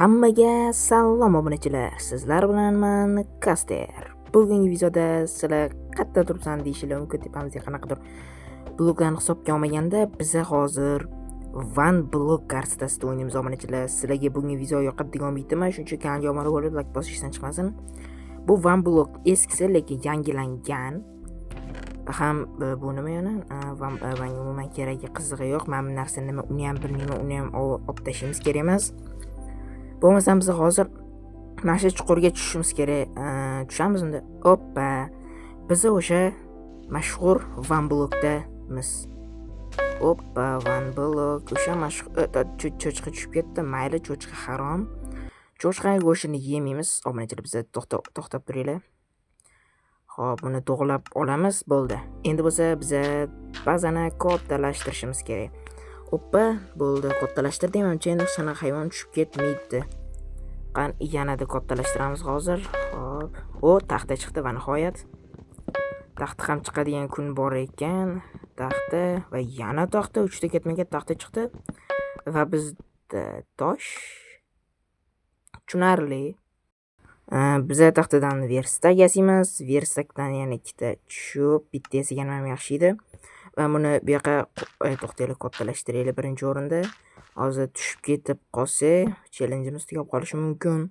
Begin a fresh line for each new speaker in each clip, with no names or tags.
Hammaga salom, obunachilar. Sizlar bilan man Kaster. Bugungi videoda sizlar qayerda turibsan deyishinglar mumkin. Tepamizda qanaqadir bloklarni hisobga olmaganda, biza hozir One Block kartasida o'ynaymiz, obunachilar. Sizlarga bugungi video yoqadi degan umiddaman. Shuning uchun kanalga obuna bo'lib, like bosish esdan chiqmasin. Bu One Block eskisi, lekin yangilangan. Ham bu nima yana? Manga umuman keragi, qizig'i yo'q. Mana bu narsa nima, uni ham bilmayman, uni ham olib tashlashimiz kerak emas. Bo'lmasam biz hozir mana shu chuqurga tushishimiz kerak. Tushamiz unda. Oppa. Biz o'sha mashhur One Blockdamiz. Oppa, One Block o'sha mashhur cho'chqa tushib ketdi. Mayli, cho'chqa harom. Cho'chqa go'shtini yemaymiz. Obunachilar, biza to'xtab turinglar. Xo'p, buni to'g'rilab olamiz, bo'ldi. Endi bo'lsa biza bazani kattalashtirishimiz kerak. Oppa, bo'ldi, kattalashtirdik. Manimcha, endi hech qanaqa hayvon tushib ketmaydi. Qani, yanada kattalashtiramiz hozir. Xo'p. O, taxta chiqdi va nihoyat. Taxta ham chiqadigan kun bor ekan. Taxta va yana taxta, uchta ketma-ket taxta chiqdi. Va bizda tosh. Tushunarli. Biza taxtadan верстак yasaymiz. Верстак dan yana ikkita tushib, bitta yasaganim ham yaxshi edi. Va buni bu yoqqa to'xtanglar, kattalashtiraylik birinchi o'rinda. Hozir tushib ketib qolsak, challengeimiz tugab qolishi mumkin.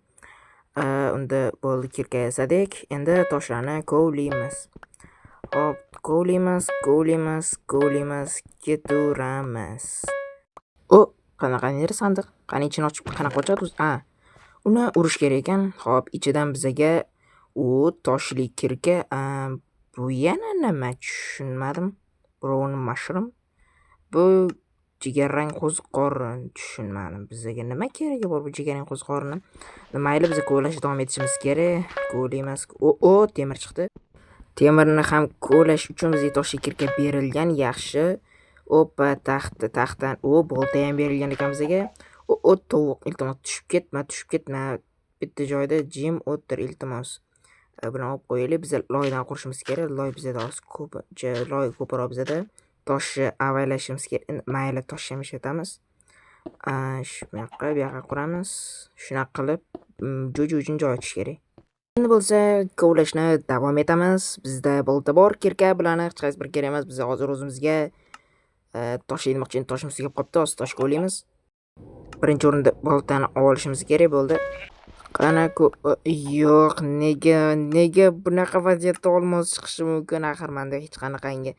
Unda bo'ldi, кирка yasadik. Endi toshlarni kovlaymiz. Hop, kovlaymiz, kovlaymiz, kovlaymiz, ketaveramiz. O, qanaqa neri sandiq? Qani, ichini ochib, qanaqa ochadi o'zi? A, uni urish kerak ekan. Hop, ichidan bizaga u toshli кирка, bu yana nima? Tushunmadim. Brown mushroom. Bu jigarrang qo'ziqorin, tushunmadim. Bizga nima keragi bor bu jigarrang qo'ziqorinni? Mayli, biz kovlashda davom etishimiz kerak. Kovlaymiz. O, o, temir chiqdi. Temirni ham kovlash uchun bizga toshli кирка berilgan, yaxshi. Oppa, taxta, taxtadan, o, bolta ham berilgan ekan bizga. O, o, tovuq, iltimos, tushib ketma, tushib ketma. Bitta joyda jim o'tir, iltimos. Buni olib qo'yaylik. Biz loydan qurishimiz kerak. Loy bizada hozir ko'pincha, loy ko'proq bizada. Toshni avaylashimiz kerak. Mayli, toshni ham ishlatamiz. Shu yoqqa, bu yoqqa quramiz. Shunaqa qilib, jo'ja uchun joy ochish kerak. Endi bo'lsa kovlashni davom etamiz. Bizda bolta bor, кирка, bularni hech qaysi biri kerak emas. Biz hozir o'zimizga tosh demoqchi, endi toshimiz tugab qolibdi. Hozir tosh kovlaymiz. Birinchi o'rinda boltani olishimiz kerak bo'ldi. Qani, yo'q, nega, nega bunaqa vaziyatda olmos chiqishi mumkin axir menda hech qanaqangi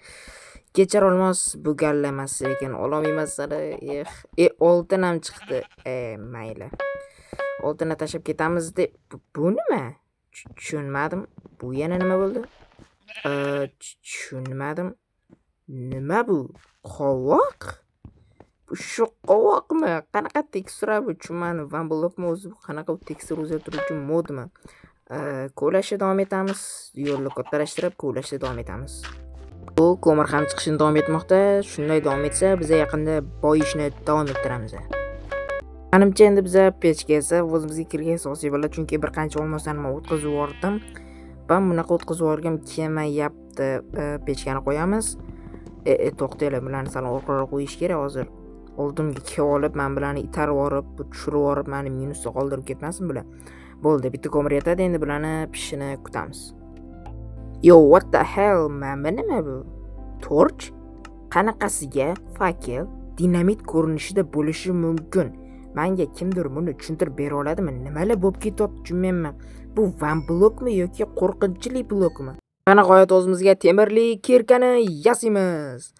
kechar olmos bu galla emas, lekin ololmayman sani. Eh, e, oltin ham chiqdi. E, mayli. Oltinni tashlab ketamiz deb bu nima? Tushunmadim. Bu yana nima bo'ldi? Tushunmadim. Nima bu? Qovoq? Bu shu qovoqmi? Qanaqa tekstura bu? Tushunmadim. One Blockmi o'zi bu? Qanaqa tekstura o'zgartiruvchi modmi? Kovlashda davom etamiz. Yo'lni kattalashtirib, kovlashda davom etamiz. Bu ko'mir ham chiqishini davom etmoqda. Shunday davom etsa, biz yaqinda boyishni davom ettiramiz. Manimcha, endi biza pechka yasab, o'zimizga кирка olsak bo'ladi, chunki bir qancha olmoslarni men o'tkazib yubordim. Va bunaqa o'tkazib yuborgim kelmayapti. Pechkani qo'yamiz. E, e, to'xtanglar, bularni sal orqaroq qo'yish kerak hozir. Oldimga kelib olib, men bularni itarib yuborib, tushirib yuborib, meni minusda qoldirib ketmasin bular. Bo'ldi, bitta ko'mir yetadi, endi bularni pishishini kutamiz. Yo, what the hell? Mana nima bu? Torch? Qanaqasiga факел dinamit ko'rinishida bo'lishi mumkin? Manga kimdir buni tushuntirib bera oladimi? Nimalar bo'lib ketyapti, tushunmayapman. Bu One Blockmi yoki qo'rqinchli blokmi? Va nihoyat o'zimizga temirli кирка ni yasaymiz.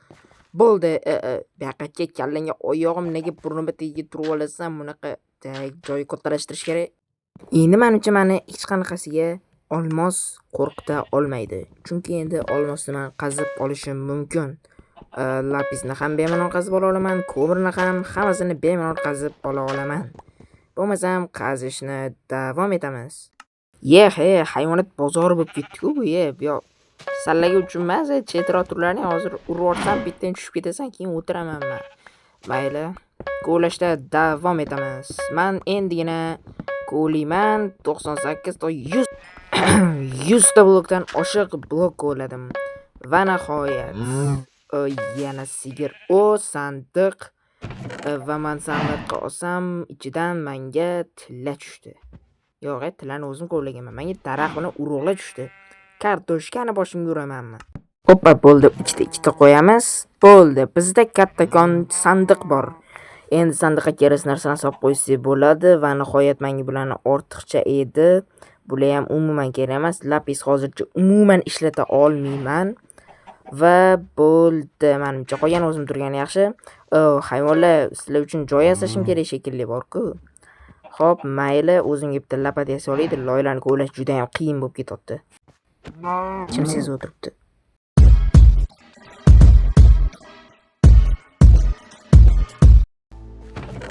Bo'ldi. E, e, bu yoqqa kallangga oyog'im, nega burnimni tagiga turib olasan bunaqa joyi kattalashtirish kerak. Endi manimcha, mani hech qanaqasiga olmos qo'rqita olmaydi. Chunki endi olmosni man qazib olishim mumkin. Lapisni ham bemalol qazib ola olaman, ko'mirni ham, hammasini bemalol qazib ola olaman. Bo'lmasam qazishni davom etamiz. Yeh, he, hayvonot bozori bo'lib ketdi-ku bu, ye, bu yoq sallaga uchun emas, chetroq turlaring, hozir urib yuborsam bittang tushib ketasan, keyin o'tiraman man. Mayli, kovlashda davom etamiz. Man endigina kovlayman 98 to 100 100 ta blokdan oshiq blok kovladim. Va nihoyat yana sigir. O, sandiq. Va men sandiqqa olsam, ichidan menga tilla tushdi. Yo'q, tillani o'zim kovlaganman. Menga daraxt bilan urug'lar tushdi. Kartoshkani boshimga uramanmi? Hoppa, bo'ldi. Ikkita qo'yamiz. Bo'ldi. Bizda kattakon sandiq bor. Endi sandiqqa kerakli narsani solib qo'ysak bo'ladi va nihoyat menga bularni ortiqcha edi. Bular ham umuman kerak emas. Lapis hozircha umuman ishlata olmayman. Va bo'ldi. Menimcha qolgan o'zim turgani yaxshi. Hayvonlar, sizlar uchun joy yasashim kerak shekilli bor-ku. Xo'p, mayli, o'zimga bitta lapat yasay olaydi. Loylarni kovlash juda ham qiyin bo'lib ketyapti. Kim sezib o'tiribdi?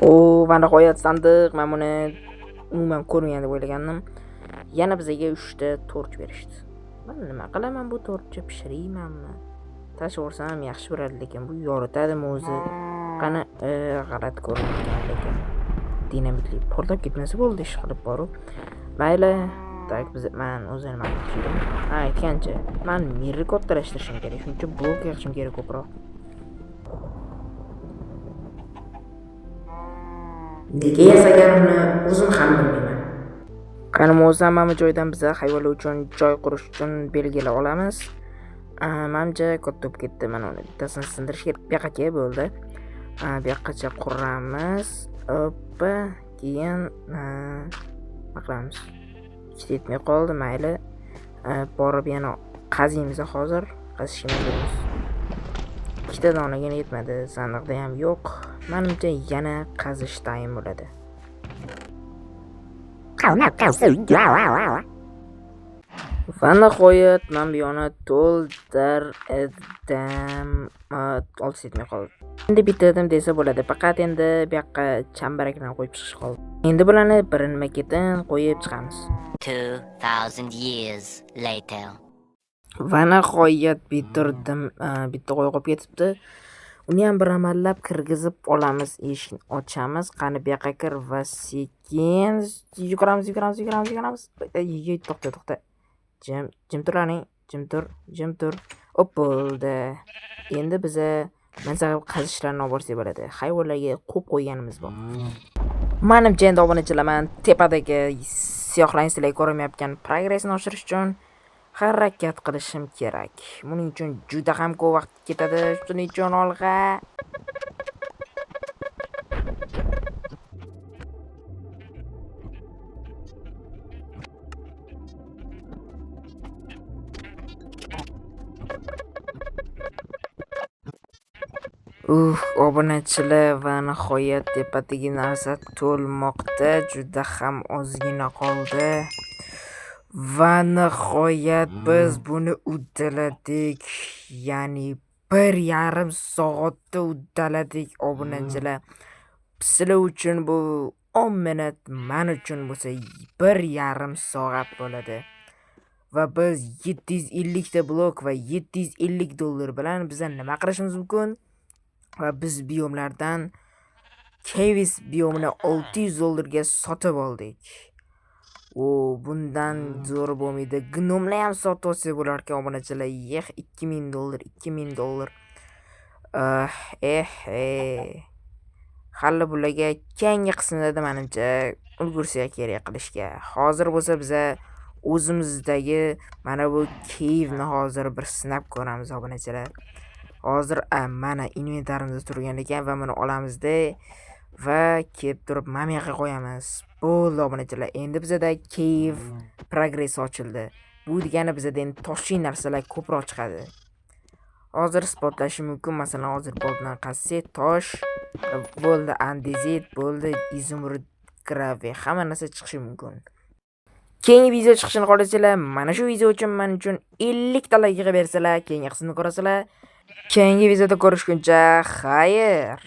O, va nihoyat sandiq. Men buni umuman ko'rmagan deb o'ylagandim. Yana bizga 3 ta torch berishdi. Men nima qilaman bu torchni pishiraymanmi? Tashlab yuborsam ham yaxshi bo'ladi, lekin bu yoritadimi o'zi? Qani, g'alati ko'ringan lekin. Dinamitli portlab ketmasa bo'ldi, ish qilib borib. Mayli, tak biz men o'zi nima qildim? Ha, aytgancha, men mirni kattalashtirishim kerak. Shuning uchun blok yig'ishim kerak ko'proq. Nega yasaganimni o'zim ham bilmayman. Qani o'zim mana bu joydan biza hayvonlar uchun joy qurish uchun belgilab olamiz. Menimcha katta bo'lib ketdi. Mana uni bittasini sindirish kerak. Bu yoqqa kel, bo'ldi. Bu yoqqacha quramiz. Oppa, keyin nima qilamiz? Ikkita yetmay qoldi, mayli. Borib yana qaziymiz hozir. Qazishga majburmiz. Ikkita donagina yetmadi, sandiqda ham yo'q. Menimcha yana qazish tayin bo'ladi. Va nihoyat men bu yoqni to'ldirdim. 6 yetmay qoldi. Endi bitirdim desa bo'ladi. Faqat endi bu yoqqa chambaraklarni qo'yib chiqish qoldi. Endi bularni birinma-ketin qo'yib chiqamiz.
2000 years later.
Va nihoyat bitirdim. Bitta qo'y qolib ketibdi. Uni ham bir amallab kirgizib olamiz, eshikni ochamiz. Qani bu yoqqa kir va sekin yuguramiz, yuguramiz, yuguramiz, yuguramiz. Ey, to'xta, to'xta. Jim, jim turaring, jim tur, jim tur. Hop, bo'ldi. Endi biza maza qilib qazishlarni olib borsak bo'ladi. Hayvonlarga qo'yib qo'yganimiz bor. Menimcha endi obunachilar, men tepadagi siyohlarni sizlarga ko'rinmayotgan progressni oshirish uchun harakat qilishim kerak. Buning uchun juda ham ko'p vaqt ketadi. Shuning uchun olg'a. Obunachilar, va nihoyat tepadagi narsa to'lmoqda. Juda ham ozgina qoldi. Va nihoyat biz buni uddaladik. Ya'ni 1,5 soatda uddaladik obunachilar. Sizlar uchun bu 10 minut, men uchun bo'lsa 1,5 soat bo'ladi. Va biz 750 ta blok va 750 dollar bilan biz nima qilishimiz mumkin? Va biz biyomlardan Caves biyomini 600 dollarga sotib oldik. O, bundan zo'r bo'lmaydi. Gnomlar ham sotib olsak bo'lar ekan obunachilar. Yeh, 2000 dollar, 2000 dollar. Hali bularga keyingi qismida menimcha ulgursak kerak qilishga. Hozir bo'lsa biza o'zimizdagi mana bu cave-ni hozir bir sinab ko'ramiz obunachilar. Hozir, mana inventarimizda turgan ekan va buni olamizda va kelib turib mana bu yoqqa qo'yamiz. Bo'ldi obunachilar. Endi bizada cave progress ochildi. Bu degani bizada endi toshli narsalar ko'proq chiqadi. Hozir isbotlashim mumkin. Masalan, hozir boltdan qazsak, tosh bo'ldi, andezit bo'ldi, izumrud, gravel, hamma narsa chiqishi mumkin. Keyingi video chiqishini xohlasanglar, mana shu video uchun men uchun 50 ta like yig'ib bersalar, keyingi qismni ko'rasizlar. Keyingi videoda ko'rishguncha xayr.